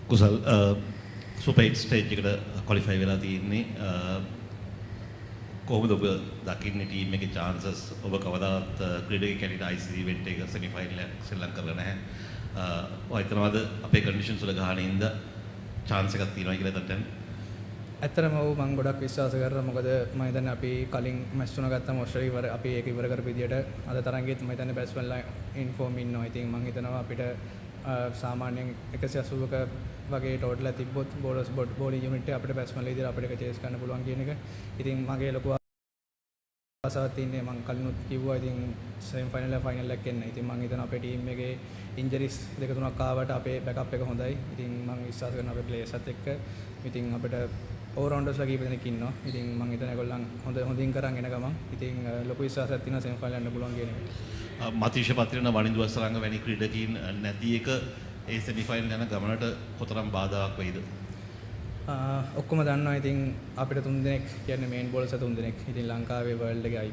කුසල්, super 8 stage එකට qualify වෙලා තියෙන්නේ. කොහොමද ඔබ දකින්නේ ටීම් එකේ චාන්සස්? ඔබ කවදාවත් ක්‍රීඩකයෙක් හැටියට ICC ඉවෙන්ට් එක සෙමි ෆයිනල් එකක් සෙල්ලම් කරලා නැහැ. ඔය හිතනවාද අපේ කන්ඩිෂන්ස් වල ගහන හින්දා චාන්ස් එකක් තියෙනවා කියලා එතනට යන්න? ඇත්තටම ඔව්, මම ගොඩක් විශ්වාස කරනවා. මොකද මම හිතන්නේ අපි කලින් මැච් තුන ගත්තම ඔස්ට්‍රේලියාව ඉවර අපි ඒක ඉවර කරපු විදියට අද තරඟෙත් මම හිතන්නේ බැට්ස්මන්ලා ඉන් ෆෝම් ඉන්නවා. ඉතින් මම හිතනවා අපිට සාමාන්‍යයෙන් 180ක වගේ ටෝටල් එකක් තිබ්බොත් බෝලර්ස් බෝලිං යුනිට් එක අපිට බැට්ස්මන්ලා විදියට අපිට ඒක චේස් කරන්න පුළුවන් කියන එක. ඉතින් මගේ ලොකු ආසාවක් තියෙන්නේ, මං කලිනුත් කිව්වා, ඉතින් සෙමි ෆයිනල් එක ෆයිනල් එකක් එන්න. ඉතින් මං හිතනවා අපේ ටීම් එකේ ඉන්ජරිස් දෙක තුනක් ආවට අපේ බෑකප් එක හොඳයි. ඉතින් මං විශ්වාස කරනවා අපේ ප්ලේයර්ස්ත් එක්ක. ඉතින් අපිට ඕල් රවුන්ඩර්ස්ලා කීප දෙනෙක් ඉන්නවා. ඉතින් මං හිතනවා ඒගොල්ලන් හොඳ හොඳින් කරන් එන ගමන්. ඉතින් ලොකු විශ්වාසයක් තියෙනවා සෙමි ෆයිනල් යන්න පුළුවන් කියන එක. මතීෂ පතිරණ, වනිඳු හසරංග වැනි ක්‍රීඩකයින් නැති එක ඒ සෙමි ෆයිනල් යන ගමනට කොතරම් බාධාවක් වෙයිද? ඔක්කොම දන්නවා ඉතින් අපිට තුන් දෙනෙක් කියන්නේ මේන් බෝලර්ස් තුන් දෙනෙක්. ඉතින් ලංකාවේ වර්ල්ඩ් එකේ අයි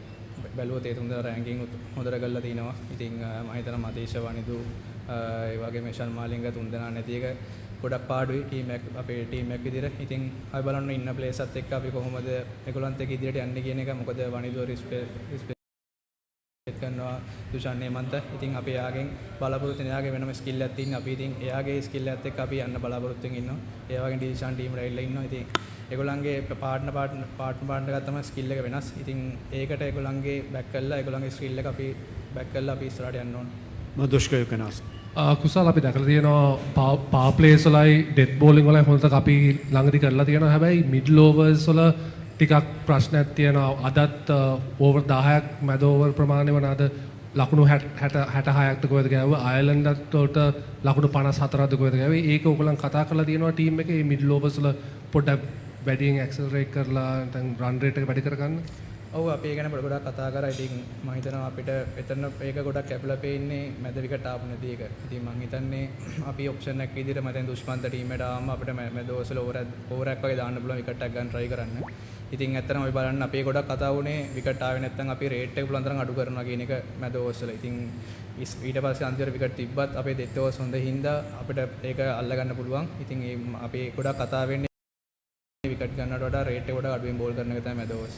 බැලුවොත් ඒ තුන් දෙනා රෑන්කින් හොඳට කරලා තිනවා. ඉතින් මම හිතනවා මතීෂ, වනිදු, ඒ වගේම එෂාන් මාලිංග තුන් දෙනා නැති එක ගොඩක් පාඩුයි ටීම් එක අපේ ටීම් එක විදිහට. ඉතින් අපි බලන්න ඉන්න ප්ලේයර්ස්ත් එක්ක අපි කොහොමද ඒගොල්ලන්ත් එක්ක ඉදිරියට යන්නේ කියන එක. මොකද වනිදුව රිස්පෙක්ට් කරනවා, දුෂාන් හේමන්ත. ඉතින් අපි එයාගෙන් බලාපොරොත්තු වෙන එයාගේ වෙනම ස්කිල් එකක් තියෙන. අපි ඉතින් එයාගේ ස්කිල් එකත් එක්ක අපි යන්න බලාපොරොත්තු වෙමින් ඉන්නවා. ඒ වගේම ඩිල්ෂාන් ටීම් එකට ඇවිල්ලා ඉන්නවා. ඉතින් ඒගොල්ලන්ගේ පාර්ට්නර් පාර්ට්නර් පාර්ට්නර් පාර්ට්නර් ගත්තම ස්කිල් එක වෙනස්. ඉතින් ඒකට ඒගොල්ලන්ගේ බැක් කරලා ඒගොල්ලන්ගේ ස්කිල් එක අපි බැක් කරලා අපි ඉස්සරහට යන්න ඕන. Madushka, you can ask. කුසල්, අපි දැකලා තියෙනවා පවර් ප්ලේස් වලයි ඩෙත් බෝලිං වලයි හොඳට අපි ළඟදි කරලා තියෙනවා. හැබැයි මිඩල් ඕවර්ස් වල ටිකක් ප්‍රශ්නයක් තියෙනවා. අදත් ඕවර් 10ක් මැද ඕවර් ප්‍රමාණය වන අද ලකුණු 60 66ක්ද කොහෙද ගැහුවා. අයර්ලන්ඩත් වලට ලකුණු 54ක්ද කොහෙද ගැහුවේ. ඒක ඔයගොල්ලන් කතා කරලා තියෙනවා ටීම් එකේ මේ මිඩල් ඕවර්ස් වල පොඩ්ඩක් වැඩියෙන් ඇක්සලරේට් කරලා නැත්නම් රන් රේට් එක වැඩි කරගන්න? ඔව්, අපි ඒ ගැන ගොඩක් කතා කරා. ඉතින් මම හිතනවා අපිට එතන ඒක ගොඩක් කැපිලා පේන්නේ මැද විකට් ආපු නැති එක. ඉතින් මං හිතන්නේ අපි ඔප්ෂන් එකක් විදිහට මම දැන් දුෂ්මන්ත ටීම් එකට ආවම අපිට මැද ඕවර්ස් වල ඕවර් එකක් වගේ දාන්න පුළුවන් විකට් එකක් ගන්න try කරන්න. ඉතින් ඇත්තටම අපි බලන්න අපේ ගොඩක් කතා වුණේ විකට් ආවේ නැත්නම් අපි රේට් එක පුළුවන් තරම් අඩු කරනවා කියන එක මැද ඕවර්ස් වල. ඉතින් ඊට පස්සේ අන්තිමට විකට් තිබ්බත් අපේ ඩෙත් ඕවර්ස් හොඳ හින්දා අපිට ඒක අල්ලගන්න පුළුවන්. ඉතින් ඒ අපේ ගොඩක් කතා වෙන්නේ විකට් ගන්නවට වඩා රේට් එක ගොඩක් අඩුවෙන් බෝල් කරන එක තමයි මැද ඕවර්ස්.